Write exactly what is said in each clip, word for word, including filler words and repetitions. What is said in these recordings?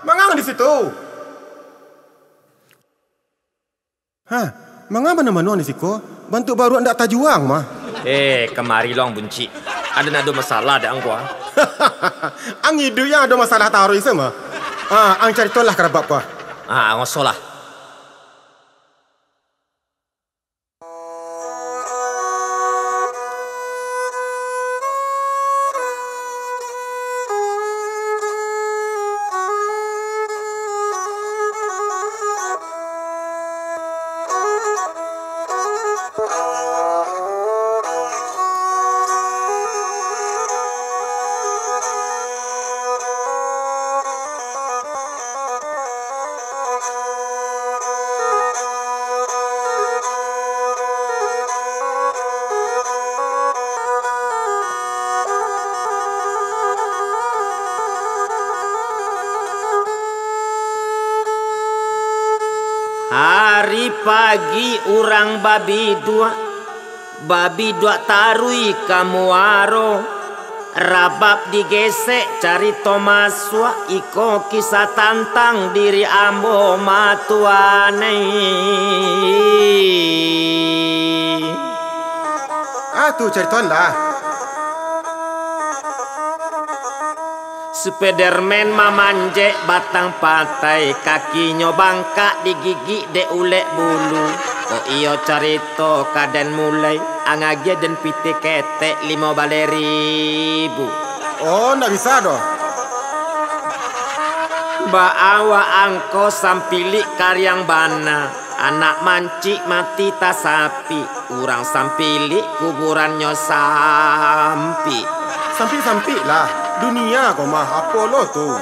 Mangang di situ? Hah, mangang manuang-manuang di siko? Bantuak baruak ndak tajuang mah. Eh, kamari lo ang buncik. Aden ado masalah dek ang ko, ah. Ang iduik yang ado masalah taruih se mah. Ah, ang caritolah karabab ko, ah. Ah, ang osolah. Hari pagi urang babiduak, babiduak taruih ka muaro, rabab digesek carito masuak, iko kisah tantang diri ambo matuanai. Ah, tu carito lah. Spiderman mamanjek batang patai, kakinyo bangkak digigik dek ulek bulu. Kok iyo carito ka den mulai, ang agiah den pitih ketek limo baleh ribu. Oh, ndak bisa doh. Baa waang ko sampilik kariang bana, anak mancik mati tasapik. Urang sampilik kuburannyo sampik. Sampik-sampik lah, dunia ko mah, apo lo tu?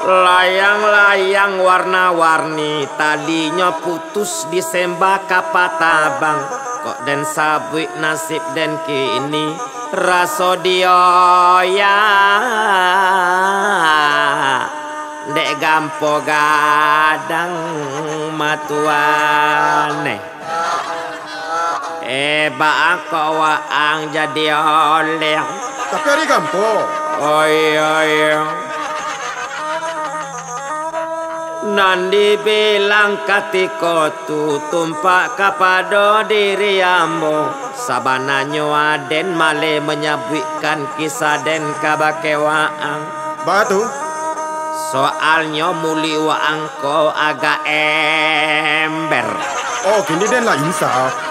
Layang-layang warna-warni, talinyo putus disembah ka patabang. Kok den sabuik nasib den kini, raso dioyak dek gampo gadang matuanai. Eh, baa kok waang jadi oleh? Tapi ari gampo. Oh, iyo, iyo. Nan dibilang katiko tu tumpak kapado diri ambo. Sabananyo aden maleh manyabuikkan kisah den kabake waang. Baa tu? Soalnyo muluik waang ko agak ember. Oh, kini den lah insaf.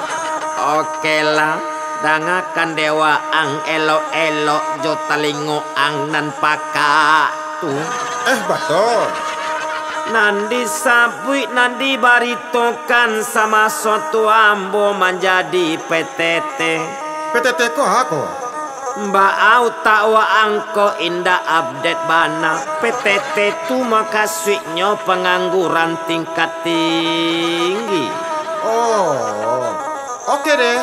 Oke lah, dangakan dek waang elok-elok jo talingo ang nan pakak tu. Eh, batua. Nan disabuik, nan dibaritokan samaso tu ambo manjadi P T T. P T T ko a ko? Baa utak waang ko indak update bana. P T T tu makasuiknyo pangangguran tingkat tinggi. Oh, oke deh.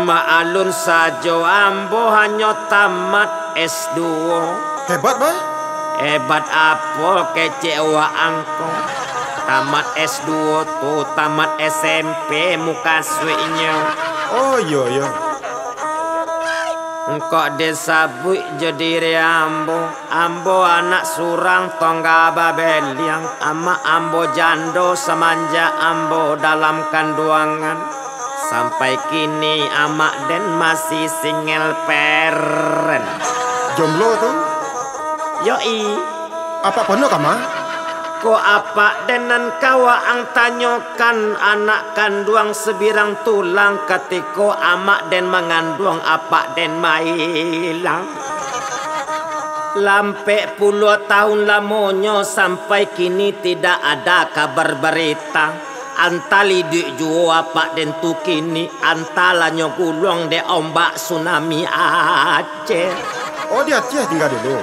Maalun sajo ambo hanyo tamat S duo. Hebat, bah. Hebat apo kecek waang ko? Tamat S duo tu, tamat S M P mukasuiknyo. Oh, iyo, iyo. Engkok disabuik jo diri ambo, ambo anak surang tongga babeliang, amak ambo jando samanjak ambo dalam kanduangan. Sampai kini amak den masih single parent. Jomblo tu? Yo i. Apak pono ka ma? Ko apak den nan ka waang tanyokan anak kanduang sabirang tulang katiko amak den manganduang apak den mailang. Lampek puluah tahun lamonyo sampai kini tidak ada kabar barita. Antah iduik juo apak den tu kini, antah lah nyo guluang dek ombak tsunami Aceh. Oh, di Aceh tingga dulu?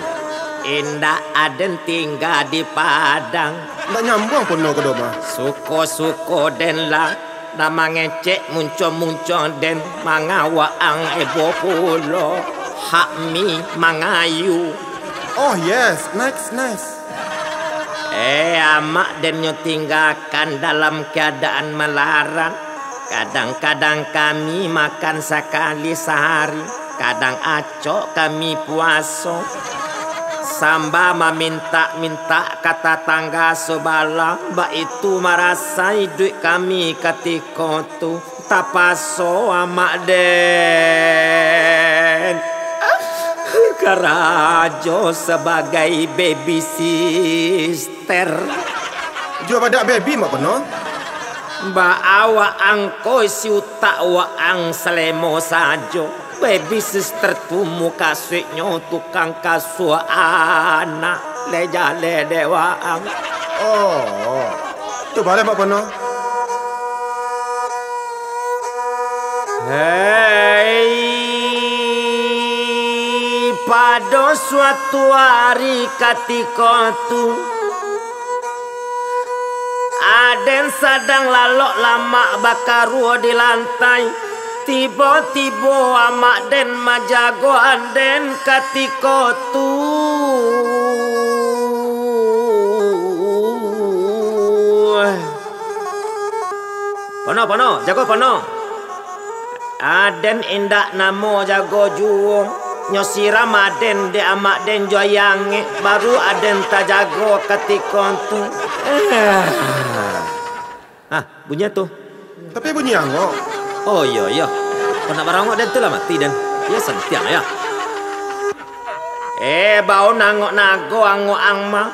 Indak, aden tingga di Padang. Ndak nyambuang pono ko doh mah. Suko-suko den lah, nan mangecek muncuang-muncuang den, mangawa ang ebo pulo, hak mi mangayu. Oh yes, nice, nice. Eh, amak den nyo tinggakan dalam keadaan malarat. Kadang-kadang kami makan sakali sahari, kadang acok kami puaso. Samba mamintak-mintak ka tatangga subalah, baitu marasa iduik kami katiko tu. Tapaso amak den karajo sabagai babysitter. Jua badak baby mak kono. Baa waang ko isi utak waang salemo sajo. Baby sister tu mukasuiknyo tukang kasua anak. Lai jaleh dek waang. Oh, tu baleh mak kono. Hei, pado suatu ari katiko tu, aden sadang lalok lamak bakarua di lantai. Tibo-tibo amak den manjago aden katiko tu. Pono, pono, jago pono. Aden indak namo jago juo. Nyo siram aden dek amak den jo aia angek, baru aden tajago katiko tu. Eh. Ah, bunyi tu. Tapi bunyi angok. Oh, iyo, iyo. Kok nak barangok den tu lah mati den. Iyo, santiang, yo. Eh, baun angok nago angok ang mah.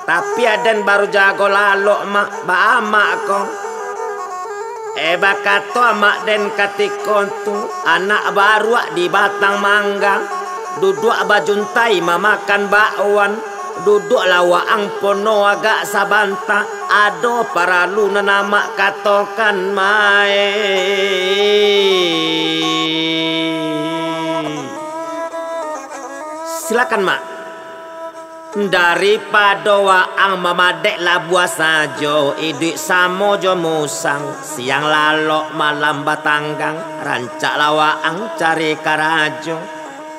Tapi aden baru jago lalok mak, baa mak ko. Eh, bakato amak den katiko tu, anak baruak di batang mangga, duduak bajuntai mamakan bakwan, duduak lah waang pono agak sabanta, ado paralu nan amak katokan mai. Silakan, Mak. Daripado waang mamadek labuah sajo, iduik samo jo musang, siang lalok malam batanggang, rancaklah waang cari karajo.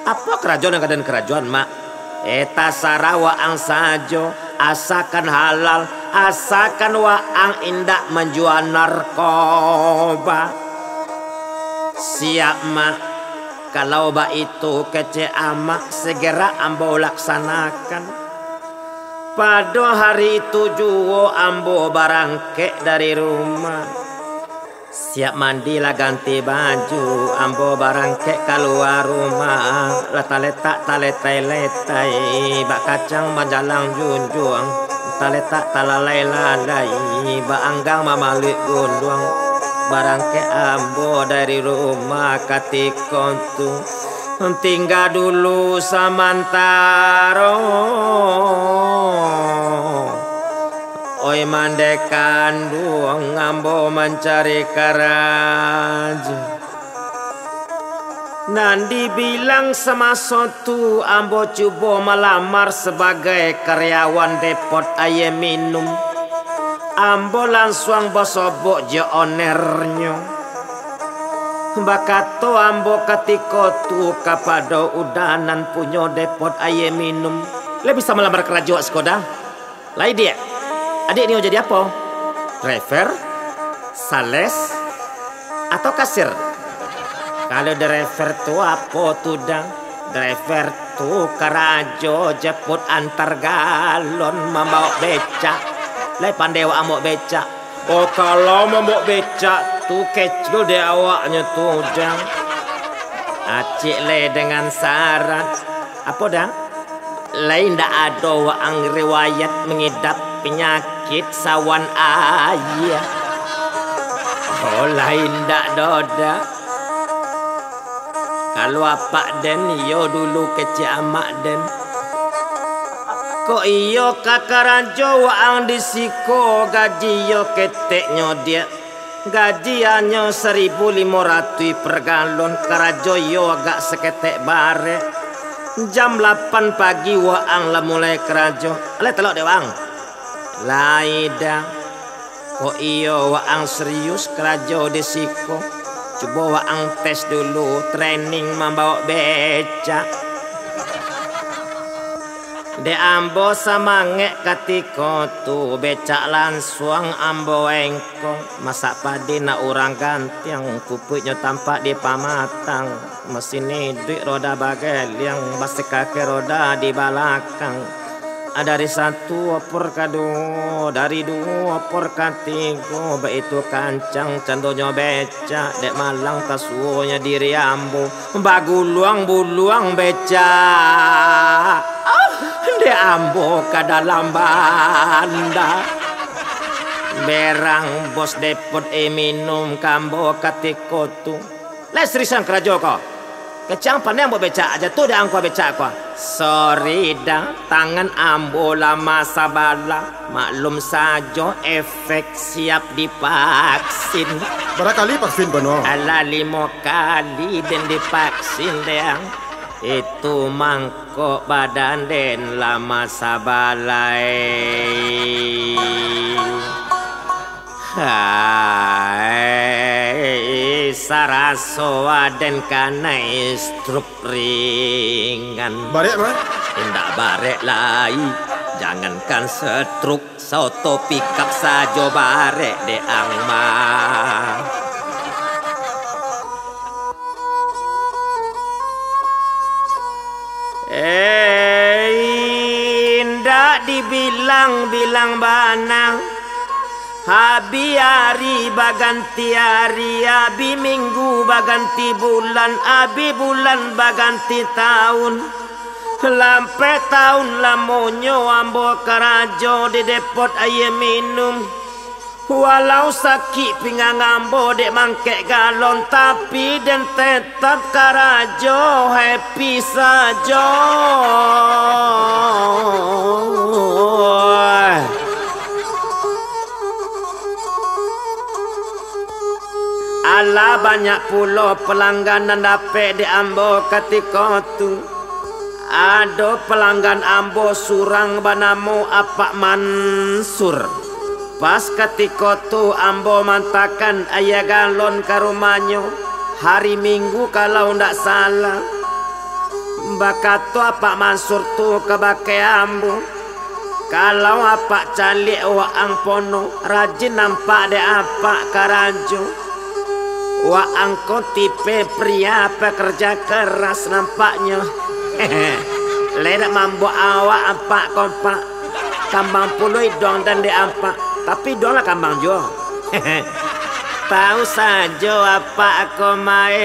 Apo karajo nan ka den karajoan, Mak? Eh, tasarah waang sajo, asakan halal, asakan waang indak manjua narkoba. Siap, Mak. Kalau baitu kecek amak, segera ambo laksanakan. Pado hari itu juo ambo barangkek dari rumah. Siap mandi lah ganti baju, ambo barangkek kalua rumah. Lah taletak taletai-letai, bak kacang manjalang junjuang. Taletak talalai-lalai, bak anggang mamaluik gunduang. Barangkek ambo dari rumah katiko tu. Tingga dulu samantaro. Oi mandeh kanduang, ambo mancari karajo. Nan dibilang samaso tu, ambo cubo malamar sabagai karyawan depot aia minum. Ambo lansuang basobok jo onernyo. Bakato ambo katiko tu kapado uda nan punyo depot aia minum, "Lai bisa malamar karajo wak siko, Da?" "Lai, Diak. Adiak nio jadi apo? Driver? Sales? Atau kasir?" "Kalau driver tu apo tu, Da?" "Driver tu karajo jemput antar galon, mambaok becak." "Lai pandai wak mambaok becak?" "Oh, kalau mambaok becak tu kecil dek awaknyo tu, Da." "Acik lai dengan syarat." "Apo, Da?" "Lai indak ado waang riwayat mangidap panyakik sawan aia?" "Oh, lai indak doh, Da." "Kalau apak den, iyo dulu kecek amak den." "Kok iyo ka karajo waang di siko, gaji iyo keteknyo, Diak?" "Gaji hanyo saribu limo ratuih per galon, karajo iyo agak saketek barek. Jam lapan pagi waang lah mulai karajo." "Lai talok dek waang?" "Lai, Da." "Kok iyo waang serius karajo di siko? Cubo waang tes dulu, training mambaok becak." Dek ambo samangek katiko tu, becak lansuang ambo engkong. Masak padi nak urang gantiang, kupuiknyo tampak di pamatang. Masin iduik roda bageliang, basikaki roda di balakang. Dari satu opor ka duo, dari duo opor ka tigo, baitu kancang candonyo becak, dek malang tasuonyo diri ambo. Baguluang-buluang becak, ah, dek ambo ka dalam banda. Berang bos depot e minum ka ambo katiko tu. Lai sirisan karajo ko. Kecang paneh ambo becak, jatuah dek angkua becak ko. Sorry dah, tangan ambo lah masabalah. Maklum sajo, efek siap divaksin. Bara kali vaksin, Bano? Alah, limo kali den divaksin, dek ang. Itu mangkok badan den lah masabalah. Hai, saraso aden kanai stroke ringan. Barek, Bang? Indak barek lai. Jangankan stroke, saoto pikap sajo barek dek ang mah. Eh, indak dibilang-bilang bana. Abi ari baganti ari, abi minggu baganti bulan, abi bulan baganti taun. Lampek taun lamonyo ambo karajo di depot aia minum. Walau sakik pinggang ambo dek mangkek galon, tapi den tetap karajo happy sajo. Alah, banyak pulo palanggan nan dapek dek ambo katiko tu. Ado palanggan ambo surang banamo Apak Mansur. Pas katiko tu ambo mantakan aia galon ka rumahnyo, hari Minggu kalau ndak salah. Bakato Apak Mansur tu kabake ambo, "Kalau Apak caliak waang pono, rajin nampak dek Apak karajo. Waang ko tipe pria pekerja keras nampaknyo." Lai dak mambuek awak Apak ko, Pak. Kambang pulo iduang den dek Apak, tapi iduang lah kambang juo. Tahu sajo Apak ko main.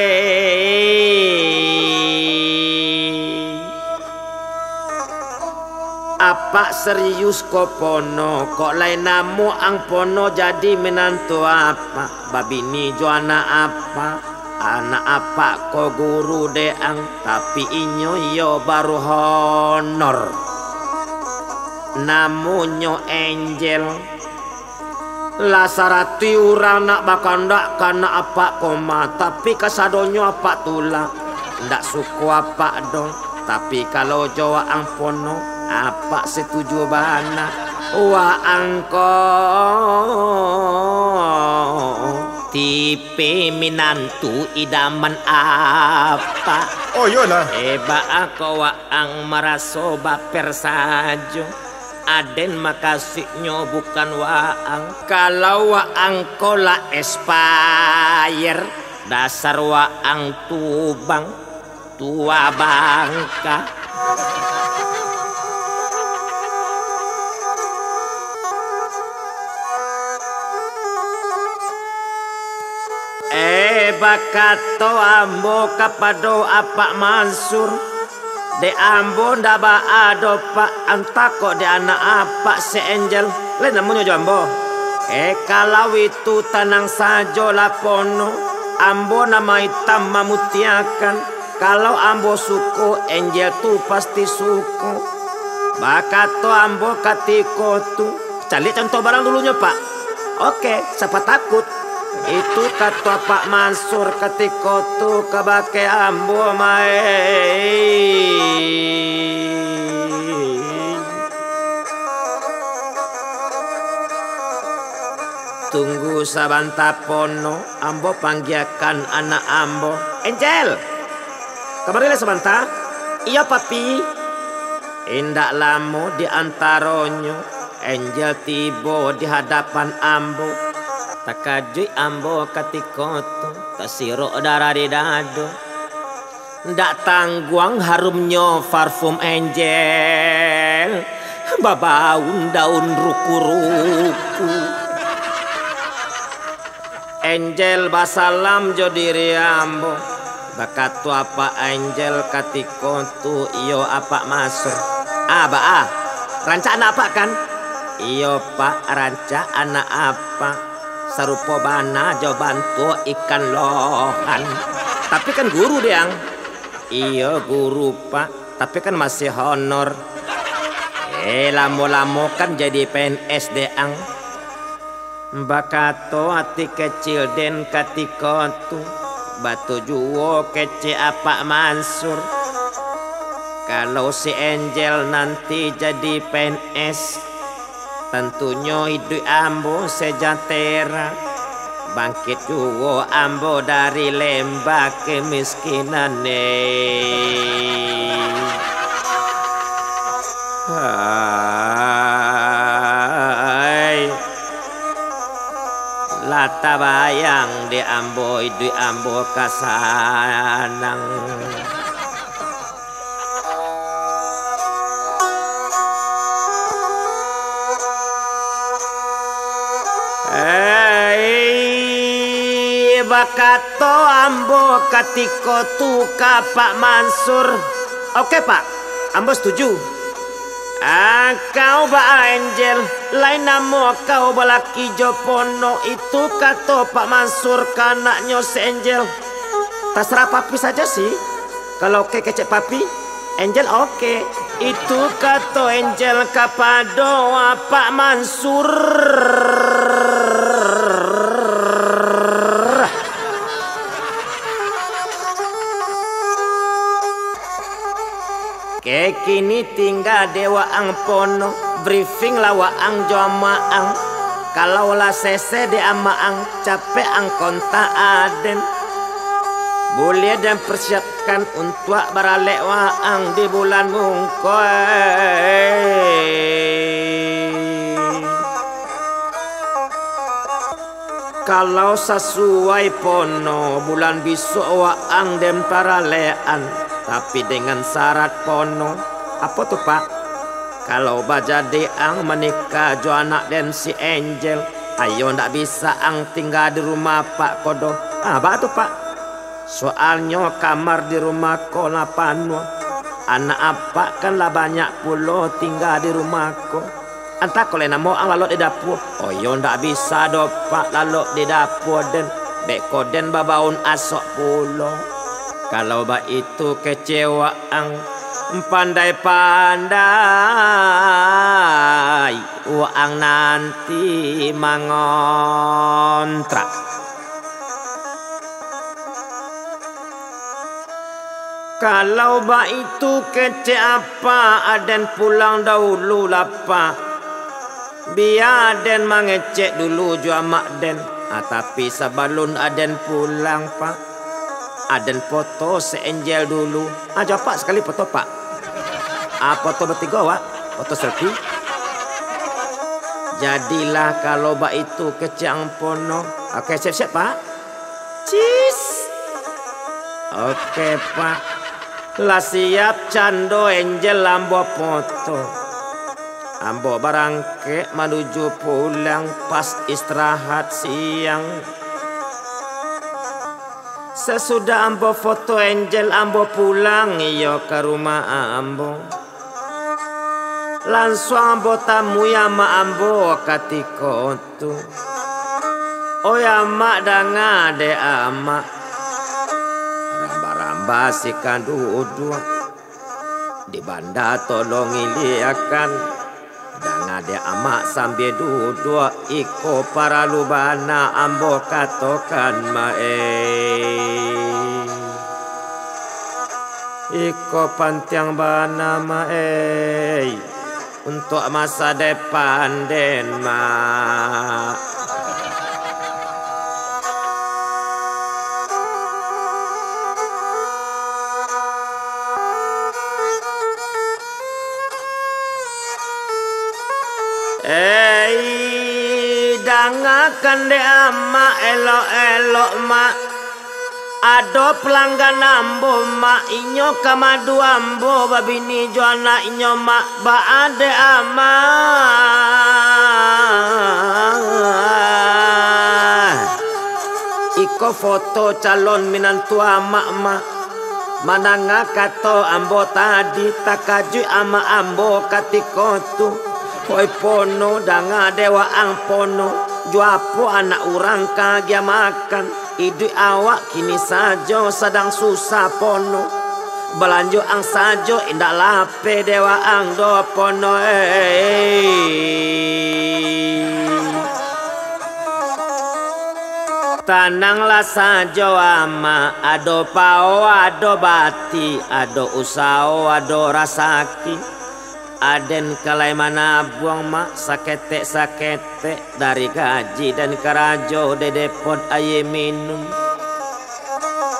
Apak serius ko pono, kok lai namuah ang pono jadi minantu Apak, babini jo anak Apak. Anak Apak ko guru dek ang, tapi inyo iyo baru honor. Namonyo Angel. Lah saratuih urang nak bakandak ka anak Apak ko mah, tapi kasadonyo Apak tulak. Ndak suko Apak doh, tapi kalau jo waang pono, Apak setuju bana. Waang ko tipe minantu idaman Apak. Oh, iyolah. Eh, baa ko waang maraso baper sajo. Aden makasuiknyo bukan waang. Kalau waang ko lah expire, dasar waang tubang, tua bangka. Eh, bakato ambo kapado Apak Mansur, "Dek ambo ndak baa doh, Pak, antah kok dek anak Apak si Angel, lain namonyo jo ambo." Eh, kalau itu tanang sajolah pono, ambo nan maitam mamutiakan. Kalau ambo suko, Angel tu pasti suko. Bakato ambo katiko tu, "Caliak contoh barang dulunyo, Pak." "Oke, siapa takut." Itu kato Pak Mansur katiko tu kabake ambo, maeh. Tunggu sabanta pono, ambo panggiakan anak ambo. "Angel, kamarilah sabanta." "Iyo, Papi." Indak lamo di antaronyo, Angel tibo di hadapan ambo. Takajuik ambo katiko tu, tasirok darah di dado. Ndak tangguang harumnyo parfum Angel, babaun daun ruku-ruku. Angel basalam jo diri ambo, bakato Apak Angel katiko tu, "Iyo, Apak Mansur." "Ah, baa? Rancak anak Apak, kan?" "Iyo, Pak, rancak anak Apak. Sarupo bana jo bantuak ikan lohan." "Tapi kan guru dek ang." "Iyo, guru, Pak, tapi kan masih honor." "Eh, lamo-lamo kan jadi P N S dek ang." Bakato ati kecil den katiko tu, "Batu juo kecek Apak Mansur. Kalau si Angel nanti jadi P N S, tantunyo iduik ambo sejahtera. Bangkit juo ambo dari lembah kemiskinan ne." Hai. Lah tabayang dek ambo, iduik ambo ka sanang. Hei, bakato ambo katiko tu ka Pak Mansur, "Oke, Pak, ambo setuju." "Ah, kau baa, Angel, lai namo kau balaki jo Pono itu," kato Pak Mansur ka anaknyo si Angel. "Tasarah Papi sajo sih. Kalau oke kecek Papi, Angel oke." Itu kato Angel kapado Pak Mansur. Oke, kini tingga dek waang Pono, briefing lah waang jo amak ang. Kalau lah sese dek amak ang, capek ang kontak aden. Buliah den persiapkan untuak baralek waang di bulan mungkoi. Kalau sasuai Pono, bulan bisuak waang den paralekan, tapi dengan syarat Pono. Apo tu, Pak? Kalau bajadi ang manikah jo anak den si Angel, ayo ndak bisa ang tingga di rumah Apak ko doh. Ah, baa tu, Pak? Soalnyo kamar di rumah ko lah panuah. Anak Apak kan lah banyak pulo tingga di rumah ko. Antah ko lai namo ang lalok di dapua. Oyo ndak bisa doh, Pak, lalok di dapua den. Beko den babaun asok pulo. Kalau baitu kecek waang, pandai-pandai waang nanti mangontrak. Kalau baitu kecek Apak, aden pulang dahulu lah, Pak. Bia aden mangecek dulu jo amak den. Ah, tapi sabalun aden pulang, Pak, aden foto si Angel dulu. Ah, jo Apak sakali foto, Pak. Ah, foto batigo awak, foto selfie. Jadilah kalau baitu kecek ang Pono. Oke, siap-siap, Pak. Cis. Oke, Pak. Lah siap cando Angel ambo foto. Ambo barangkek manuju pulang pas istirahat siang. Sasudah ambo foto Angel, ambo pulang iyo ka rumah ambo. Lansuang ambo tamui amak ambo katiko tu. Oi amak, danga dek amak. Ramba-ramba sikan duduak. Di banda tolong iliakan. Danga dek amak sambia duduak, iko paralu bana ambo katokan, Mak, eh. Iko pantiang bana, Mak, eh, untuak masa depan den, Mak. Dangakan dek amak elok-elok, Mak. Ado pelanggan ambo, Mak, inyo ka madu ambo babini jo anaknyo, Mak. Baa dek amak? Iko foto calon minantu amak, Mak. Mandanga kato ambo tadi, takajuik amak ambo katiko tu. Oi Pono, danga dek waang Pono, jo apo anak urang ka agiah makan? Iduik awak kini sajo sadang susah Pono. Balanjo ang sajo indak lapeh dek waang doh Pono, eh. Tananglah sajo, Amak, ado pao, ado bati, ado usaho, ado rasaki. Aden ka lai manabuang, Mak, saketek-saketek dari gaji den karajo di depot aia minum.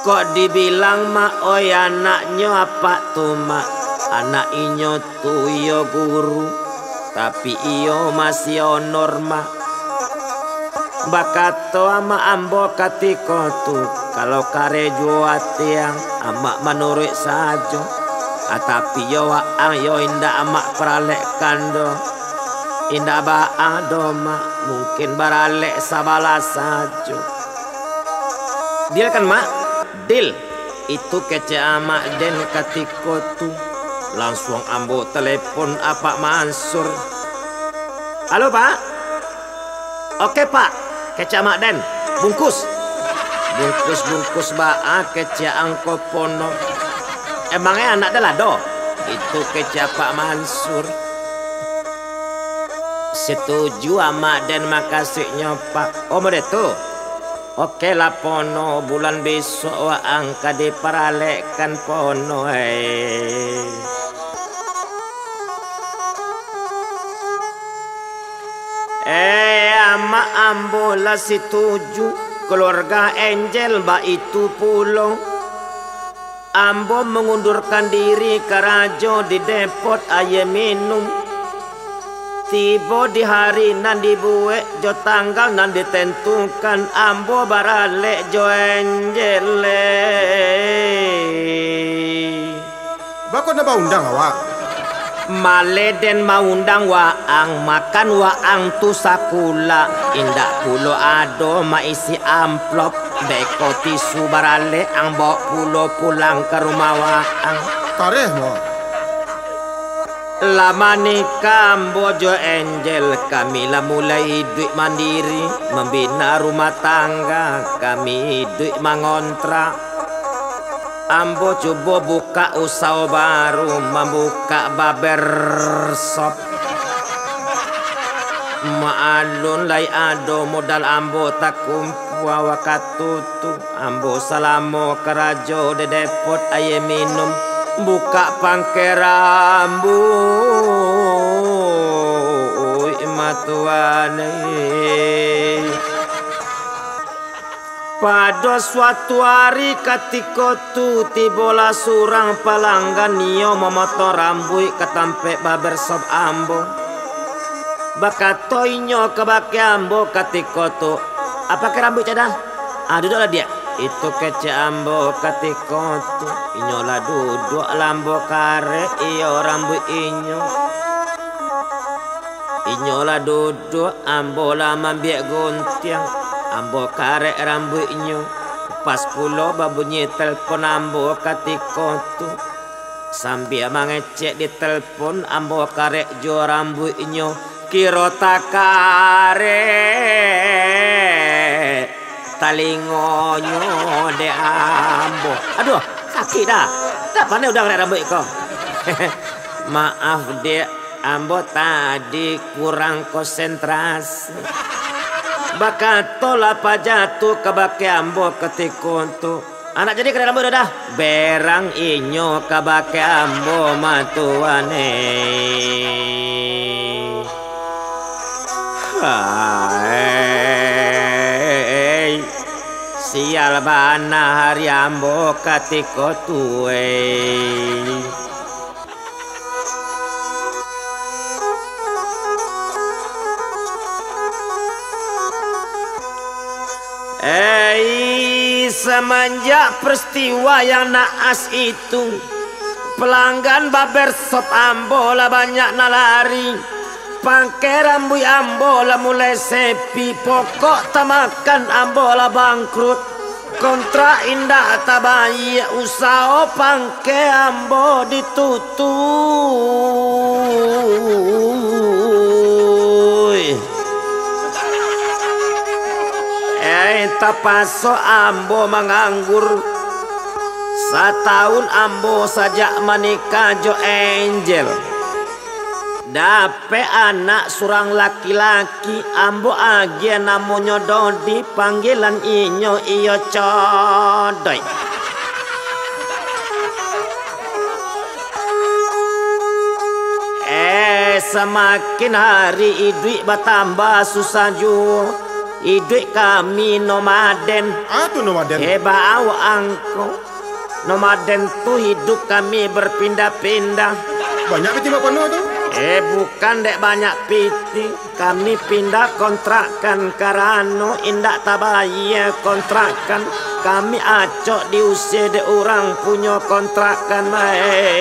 Kok dibilang, Mak, oi, anaknyo apak tu, Mak, anak inyo tu iyo guru, tapi iyo masih honor, Mak. Bakato amak ambo katiko tu, kalau kareh juo ati ang, amak manuruik sajo. Ah, tapi yo waang yo indak amak paralekkan doh. Indak baa doh, Mak, mungkin baralek sabalah sajo. Deal kan, Mak? Deal. Itu kecek amak den katiko tu. Lansuang ambo telepon Apak Mansur. "Halo, Pak." "Oke, Pak," kecek amak den. "Bungkus." "Bungkus-bungkus baa kecek ang ko Pono? Emangnya anak den lah doh?" Itu kecek Apak Mansur. "Setuju amak den, makasuiknyo, Pak." "Oh, mode tu? Oke lah Pono, bulan bisuak waang ka diparalekkan Pono, eh." Eh, amak ambo lah setuju, keluarga Angel baitu pulo. Ambo mangundurkan diri karajo di depot aia minum. Tibo di hari nan dibuek jo tanggal nan ditentukan, ambo baralek jo Angel. Baa kok ndak baundang awak? Maleh den maundang waang, makan waang tu sakula, indak pulo ado maisi amplop, beko tisu baralek ang baok pulo pulang ka rumah waang. Kareh mo. Lah manikah ambo jo Angel, kami lah mulai iduik mandiri, mambina rumah tangga, kami iduik mangontrak. Ambo cubo bukak usaho baru, mambukak barbershop. Maalun lai ado modal ambo takumpua wakatu tu, ambo salamo karajo di depot aia minum, bukak pangke rambuik matuan eh. Pado suatu ari katiko tu, tibolah surang palanggan, iyo mamotong rambuik ka tampek barbershop ambo. Bakato inyo kabake ambo katiko tu, "Ah, pakai rambuik cadah. Ah, duduaklah, Diak." Itu kecek ambo katiko tu. Inyo lah duduak, lah ambo karek iyo rambuik inyo. Inyo lah duduak, ambo lah mambiak guntiang, ambo karek rambuiknyo. Pas pulo babunyi telpon ambo katiko tu. Sambia mangecek di telpon, ambo karek juo rambuiknyo. Kiro takarek talingonyo dek ambo. Aduh, sakik dah. Dah pandai udah karek rambuik ko. Maaf, Diak. Ambo tadi kurang konsentrasi. Bakatolah paja tu kabake ambo katiko tu, "Anak jadi karek rambuik dah." Berang inyo kabake ambo matuan eh. Hai, sial bana hari ambo katiko tu eh. Ei, semenjak peristiwa yang naas itu, pelanggan barbershop ambo lah banyak nan lari. Pangke rambuik ambo lah mulai sepi, pokok tamakan ambo lah bangkrut. Kontrak indak tabayia, usaho pangke ambo ditutuik. Eh, tapaso ambo manganggur. Satahun ambo sajak manikah jo Angel. Dapek anak surang laki-laki, ambo agiah namonyo Dodi, panggilan inyo iyo Codoi. Eh, samakin hari iduik batambah susah juo. Iduik kami nomaden. Ah, tu nomaden. Eh, baa angko. Nomaden tu hiduik kami berpindah-pindah. Banyak pitih mak pano tu? Eh, bukan dek banyak pitih. Kami pindah kontrakan karano indak tabayia kontrakan. Kami acok diusie dek urang punyo kontrakan, bae.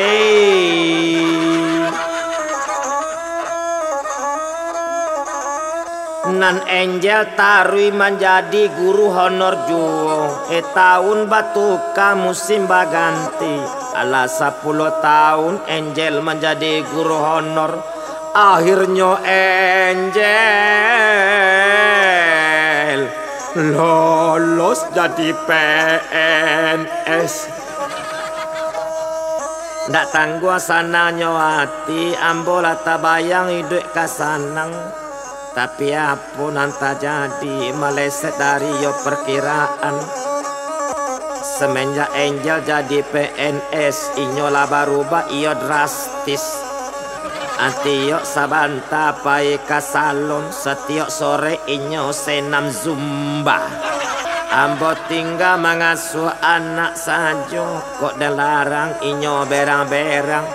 Nan Angel taruih manjadi guru honor juo. Eh, tahun batuka, musim baganti. Alah sapuluah tahun Angel manjadi guru honor. Akhirnyo Angel lolos jadi P N S. Ndak tangguang sanangnyo ati, ambo lah tabayang iduik ka sanang. Tapi apo nan tajadi, maleset dari iyo perkiraan. Semenjak Angel jadi P N S, inyo lah barubah iyo drastis. Tiok sabanta pai ka salon, satiok sore inyo senam zumba. Ambo tingga mangasuah anak sajo, kok den larang inyo berang-berang.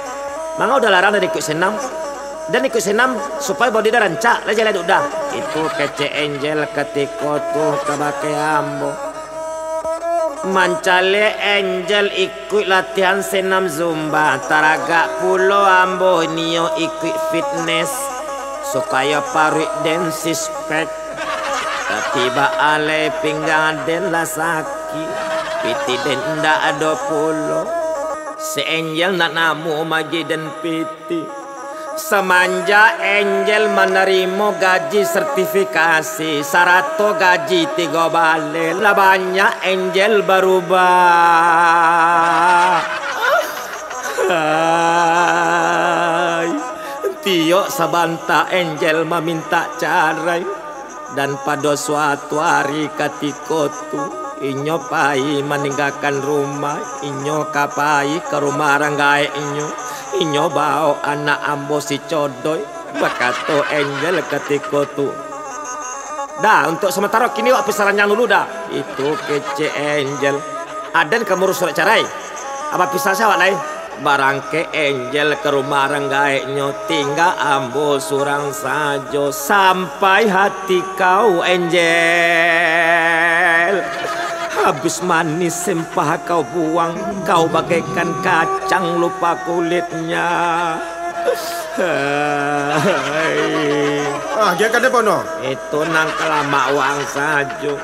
Manga uda larang den ikuik senam? Den ikuik senam supayo bodi den rancak, lai jaleh dek uda. Itu kecek Angel katiko tu kabake ambo. Mancaliak Angel ikuik latihan senam zumba, taragak pulo ambo nio ikuik fitnes, supayo paruik den six pack. Tapi baa lai pinggang den lah sakik, pitih den indak ado pulo. Si Angel ndak namuah magiah den pitih. Samanjak Angel manarimo gaji sertifikasi, sarato gaji tigo baleh, lah banyak Angel barubah. Hai, tiok sabanta Angel mamintak carai. Dan pado suatu ari katiko tu, inyo pai maninggakan rumah, inyo ka pai ka rumah urang gaek inyo. Inyo baok anak ambo si Codoi, bakato Angel katiko tu. Dah, untuak samantaro kini wak pisah ranjang dulu dah. Itu kecek Angel. Aden ka mauruih surek carai. Abah pisah se awak lai. Barangkek Angel ka rumah urang gaeknyo, tingga ambo surang sajo. Sampai hati kau, Angel. Habis manih sempah kau buang, kau bagaikan kacang lupa kulitnya. Hai. Ah, dia kada bono. Itu nang kalamak wang sajo.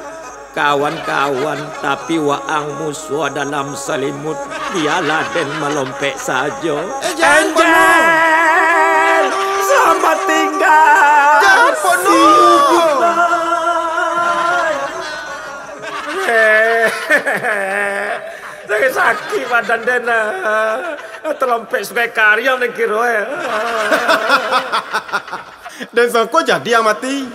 Kawan-kawan, tapi waang musuah dalam salimut, bialah den malompek sajo. Eh, jan, Angel! Selamat tinggal! Jan, Bono! See you, goodbye! Eh, sakik-sakik badan den, ah. Talompek Sungai Kariang den kiro, eh. Den sangko jadi ang mati.